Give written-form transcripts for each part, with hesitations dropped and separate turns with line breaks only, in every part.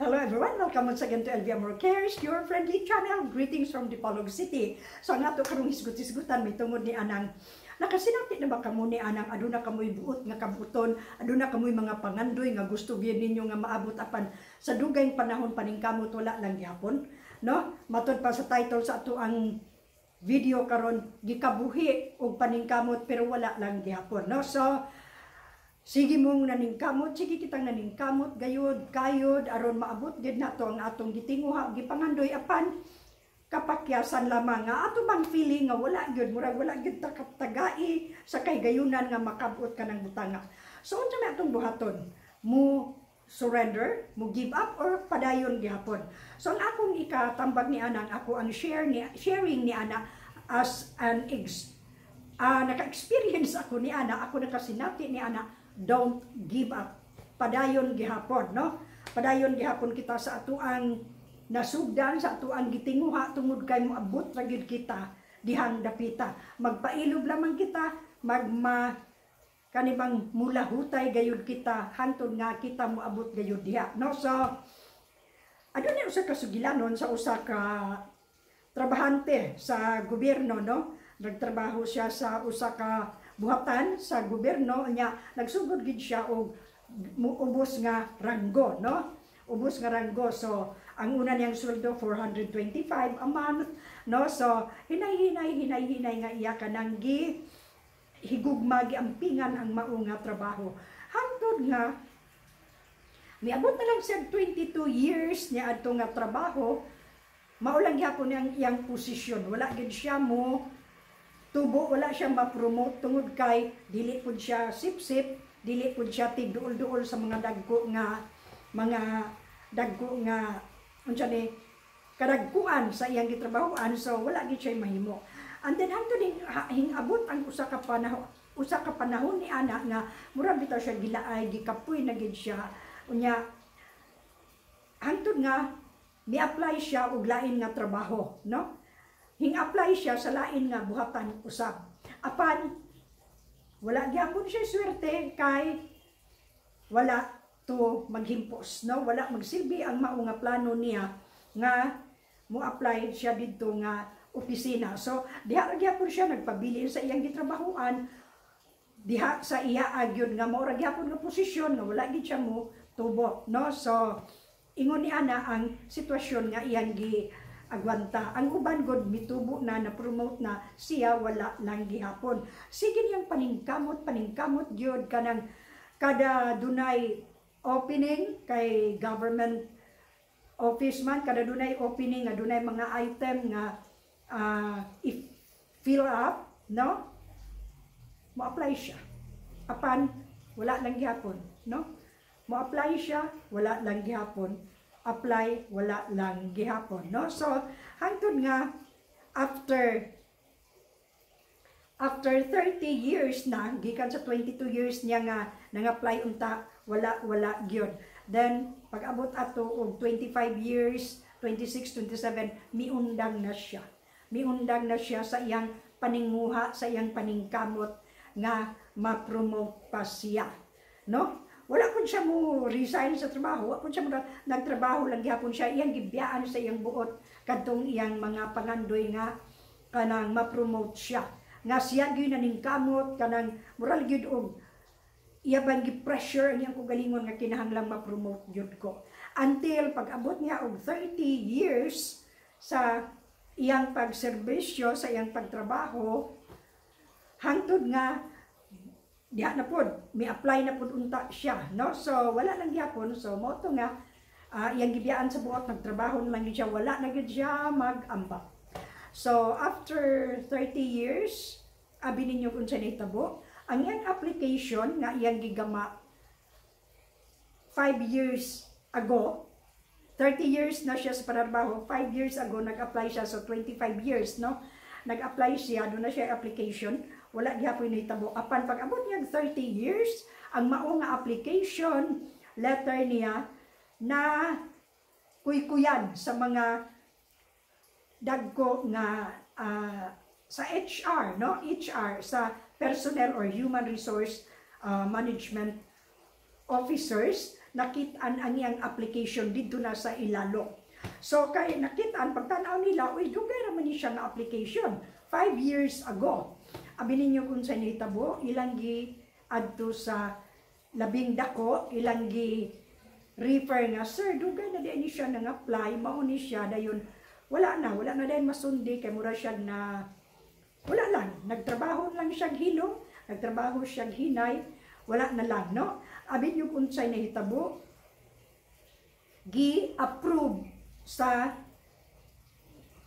Hello everyone, welcome once again to LV Amor Cares, your friendly channel. Greetings from Dipolog City. So ang ato karong hisgot-hisgutan may tungod ni anang nakasinati na ba kamo ni anang aduna kamoy buot nga kabuton, aduna kamoy mga pangandoy nga gusto gyud ninyo nga maabot apan sa dugay panahon paningkamot, wala lang gihapon, no? Matud pa sa title sa ato ang video karon, gikabuhi og paningkamot pero wala lang gihapon, no? So sige mong naningkamot, sige kitang naningkamot gayud, kayod aron maabot gid nato ang atong gitinguha ug gipangandoy apan kapakyasan lamang nga ato bang feeling nga wala gyud, murag wala gyud tagai sa kahigayunan nga makabot ka ng butanga. So unsa may atong buhaton? Mo surrender, mo give up, or padayon gihapon? So ang akong ikatambag ni anang ako ang share ni sharing ni ana as an ex naka-experience ako ni ana, ako nakasinati ni ana, don't give up. Padayon gihapon, no? Padayon gihapon kita sa atuang nasugdan, sa atuang gitinguha tungod kay moabot ra gyud kita dihang dapita. Magpailob lamang kita, magma kanibang mulahutay gayud kita hantod nga kita moabot gayud diha, no? So aduna usa ka sugilanon sa usa ka trabahante sa gobyerno, no? Nagtrabaho siya sa usa ka buhatan sa gobyerno niya, nagsugod gid siya og ubos nga ranggo, no? Ubos nga ranggo. So ang una niyang sweldo, 425 a month, no? So hinay-hinay, hinay-hinay nga iya kanang gi higugma, giampingan ang mao nga trabaho hangtod nga miabot na lang siya 22 years niya adto nga trabaho. Mao lang gyapon niyang iyang posisyon, wala gid siya mo tubo, wala siya ma-promote tungod kay dili pud siya sip-sip, dili pud siya tigduol-duol sa mga dagko nga unsa ni kadagkuan sa iyang gitrabahoan. So wala gid siya mahimo. And then hangtod hingabot ang usa ka panahon ni ana nga murag bitaw siya gilaay, gikapoy na gid siya. Unya hangtod nga ni-apply siya og lain nga trabaho, no? Hing-apply siya sa lain nga buhatan usab apan wala gyapon siya swerte kay wala to maghimpos, no? Wala magsilbi ang mao nga plano niya nga mo apply siya didto nga opisina. So diha ra gyapon siya nagpabilin sa iyang gitrabahoan diha sa iya agyod nga mao ra gyapon nga posisyon nga wala gid siya mo tubo, no? So ingon ni ana ang sitwasyon nga iyang gi agwanta. Ang uban god mitubo na, na-promote na, siya wala lang gihapon. Sige niyang paningkamot, paningkamot gyud kanang kada dunay opening kay government office man, kada dunay opening nga dunay mga item nga if fill up, no? Mo-apply siya. Apan wala lang gihapon, no? Mo-apply siya, wala lang gihapon. Apply, wala lang gihapon, no? So hangtod nga after 30 years na, gikan sa 22 years niya nga nang-apply unta, wala wala gyud. Then pag abot ato og 25 years, 26, 27, miundang na siya. Miundang na siya sa iyang paninguha, sa iyang paningkamot nga ma-promote pa siya, no? Wala kun siya mo resign sa trabaho, wala kun siya mo, nagtrabaho lang gihapon siya, iyang gibiyaan sa iyang buot kadtong iyang mga pangandoy nga kanang ma-promote siya. Nga siya gyud naningkamot kanang moral gyud og iya bang gi-pressure ang iyang kaugalingon nga kinahanglang ma-promote gyud ko. Until pag-abot niya og 30 years sa iyang pagserbisyo, sa iyang pagtrabaho, hangtod nga diha na pod, mi apply na pod unta siya, no? So wala lang gyapon. So mao to nga iyang gibiyaan sa buot, nagtrabaho na lang gyud siya, wala na gyud siya mag-ambak. So after 30 years, abi ninyo kung sa nahitabo. Ang iyang application nga iyang gigama 5 years ago, 30 years na siya sa panarbaho, 5 years ago nag-apply siya, so 25 years, no? Nag-apply siya, doon na siya application, wala gihapon nahitabo. Apan pag abot niya 30 years, ang mao nga application letter niya na kuykuyan sa mga dagko nga sa HR, no? HR sa personnel or human resource management officers nakitaan ang iyang application didto na sa ilalo. So kay nakitaan, pagtanaw nila, uy, dugay ra man ni siya nga application, 5 years ago. Abi ninyo kung sa nahitabo, ilang gi adto sa labing dako, ilang gi refer nga, "Sir, dugay na diay ni siya nang apply, mao ni siya." Dayon wala na dayon masundi kay mura siya na wala lang, nagtrabaho lang siya hilom, nagtrabaho siya hinay, wala na lang, no? Abi niyo kung unsay nahitabo, gi-approve sa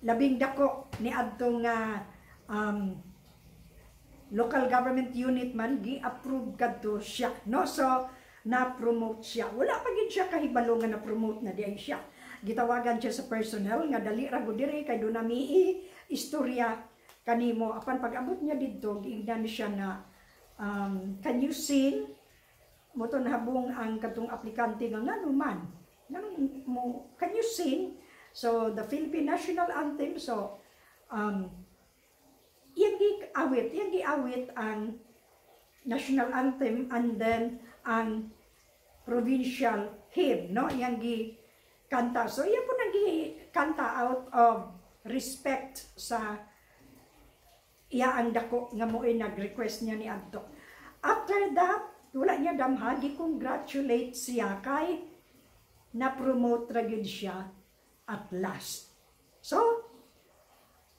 labing dako ni adtong nga local government unit man, gi-approve kadto siya, no? So na-promote siya. Wala pa gid siya kahibalo nga na-promote na diay siya. Gitawagan siya sa personnel nga dali ra gud diri kay duna mi istorya kanimo. Apan pag-abot niya didto, giingnan siya na, "Can you sing?" Mao to nahabong ang katong aplikante nga ngano man, nganong mo, "Can you sing?" So the Philippine National Anthem. So iyang giawit ang national anthem and then ang provincial hymn, no? Iyang gi kanta. So iya po nang kanta out of respect sa iya ang dako nga mo'y nag-request niya ni adto. After that, wala niya damha, gi-congratulate siya kay na-promote ra gyud siya at last. So,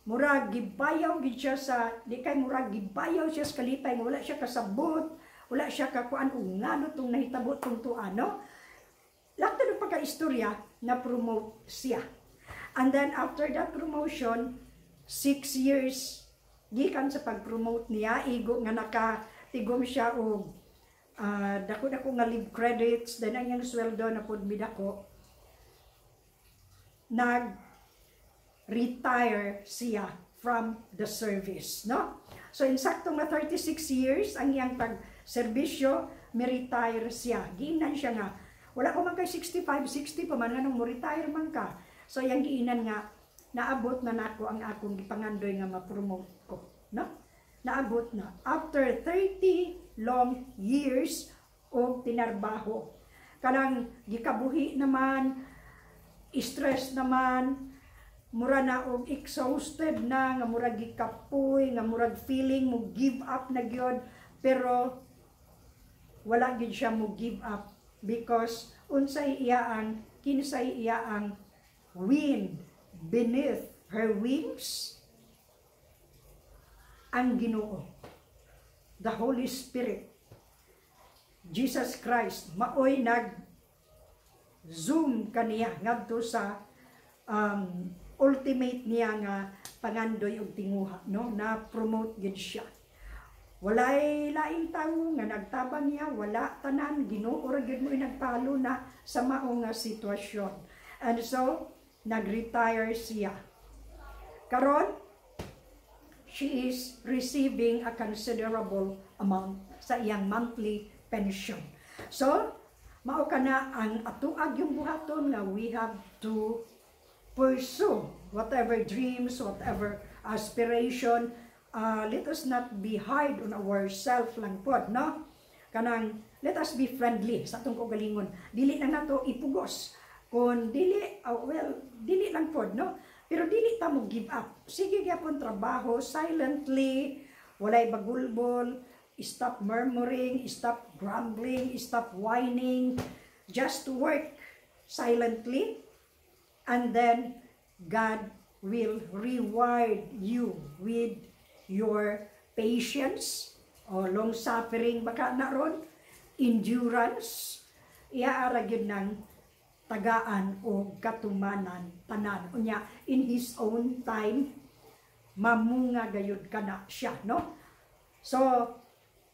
murag gibayaw gid siya sa di kay murag gibayaw siya sa kalipay nga wala siya kasabot, wala siya kakuan ug ngano tong nahitabo tong tuan, no? Lakto ng pagka-istorya, na-promote siya. And then after that promotion, 6 years gikan sa pag-promote niya, igo nga nakatigom siya og dako-dako nga leave credits, then ang iyang sweldo na pud midako, nag retire siya from the service, no? So insakto nga 36 years ang iyang pag-serbisyo, mi-retire siya. Giingnan siya nga, wala ko man kay 65, 60 pa man, nganong mo retire man ka? So iyang giingnan nga, naabot na nako ang akong gipangandoy nga ma-promote ko, no? Naabot na after 30 long years og tinarbaho. Kanang gikabuhi naman, stress naman, mura na og exhausted na, nga murag gikapoy, nga murag feeling mo give up na gyud, pero wala gyud siya mo give up because unsay iya ang kinsay iya ang wind beneath her wings? Ang Ginoo, the Holy Spirit, Jesus Christ, maoy nag zoom kaniya ngadto sa ultimate niya nga pangandoy og tinguha, no? Na promote gid siya. Walay laing tawo nga nagtabang niya, wala, tanan Ginoo ra gyud mo nagpalo na sa mao nga sitwasyon. And so nag-retire siya. Karon she is receiving a considerable amount sa iyang monthly pension. So mao kana ang atuag yung buhaton nga we have to pursue whatever dreams, whatever aspiration. Let us not be hard on ourselves lang pod, no? Kanang let us be friendly sa atong kaugalingon. Dili lang nato ipugos. Kung dili, well, dili lang pod, no? Pero dili ta mo give up. Sige gyapon trabaho silently, walay bagulbol, stop murmuring, stop grumbling, stop whining, just work silently, and then God will reward you with your patience o long suffering baka na ron, endurance, iya ra gyud ng tagaan o katumanan tanan. Unya in His own time mamunga gayud kana siya, no? So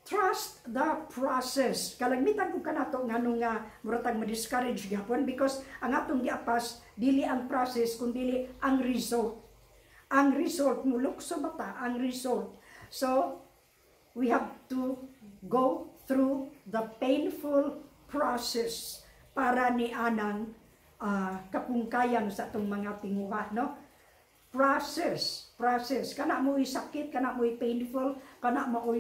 trust the process. Kalagmitan ko kanato ngano nga mura tag ma-discourage gyapon because ang atong giapas dili ang process kun dili ang result. Ang result, mulukso bata ang result. So we have to go through the painful process para ni anang kapungkayan sa atong mga tinguha, no? Process, process. Kana mo sakit, kana mo painful, kana mo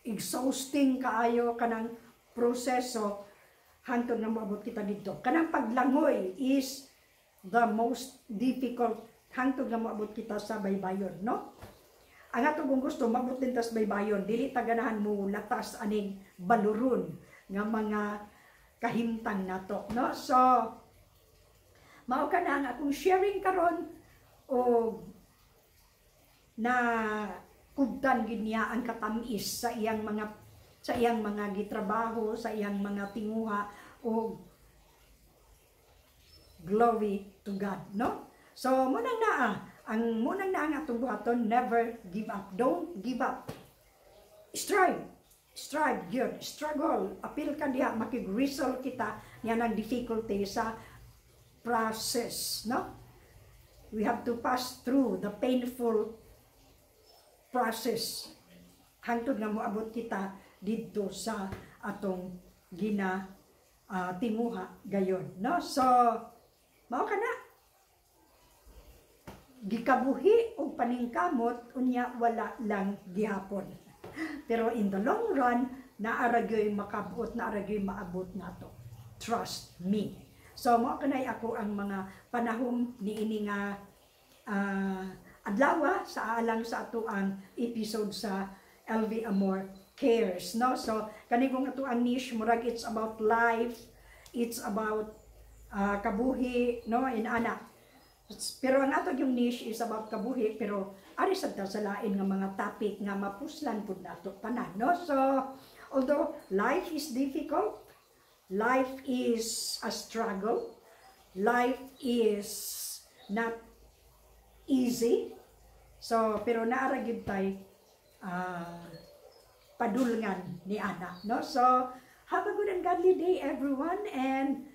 exhausting kaayo kanang proseso. Hangtod nga moabot kita didto. Kanang paglangoy is the most difficult hangtod nga moabot kita sa baybayon, no? Ang ato kung gusto, maabot din tas baybayon, dili ta ganahan mo latas aning baluron nga mga kahimtang nato, no? So, mao ka na ang akong sharing karon o na kubtan gid niya ang katamis sa iyang mga gitrabaho, sa iyang mga tinguha, o glory to God, no? So munang naa ang munang naa ang atong buhaton, never give up. Don't give up. Strive. Strive yun. Struggle. Apil ka diha, makig-wrestle kita niya ng difficulty sa process, no? We have to pass through the painful process hangtod nga moabot kita didto sa atong gina tinguha gayon, no? So mao kana, gikabuhi og paningkamot, unya wala lang gihapon, pero in the long run naa ra gyoy makabuot, naa ra gyoy maabot nato, trust me. So mao kanay ako ang mga panahon niini nga adlaw sa alang sa ato ang episode sa LV Amor Cares, no? So kani kung ato ang niche, murag it's about life, it's about kabuhi, no, inana. Pero ang ato yung niche is about kabuhi, pero ari sad ta sa lain nga mga topic nga mapuslan pud nato tanan, no? So although life is difficult, life is a struggle, life is not easy. So pero naa ra gyud tay padulngan ni ana, no? So have a good and godly day, everyone, and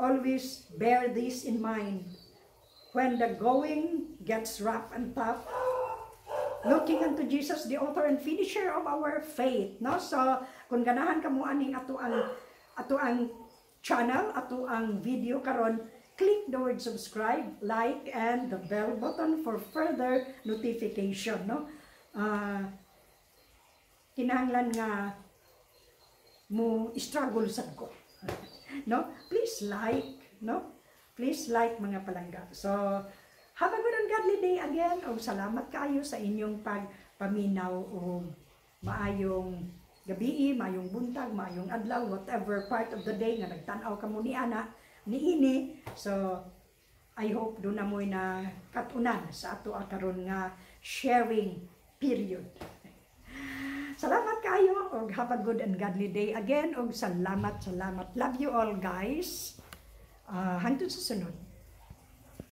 always bear this in mind: when the going gets rough and tough, looking unto Jesus, the author and finisher of our faith, no? So kung ganahan kamo aning ato ang channel, ato ang video karon, click the word subscribe, like, and the bell button for further notification, no? Kinahanglan nga mo struggle sad ko, no? Please like, no? Please like, mga palangga. So have a good and godly day again, og salamat kaayo sa inyong pagpaminaw, og maayong gabi, maayong buntag, maayong adlaw, whatever part of the day nga nagtan-aw kamo ni ana niini. So I hope duna mo'y na katunan sa ato karon nga sharing period. Salamat kayo og have a good and godly day again, og salamat, salamat. Love you all, guys. Hangtod sa sunod.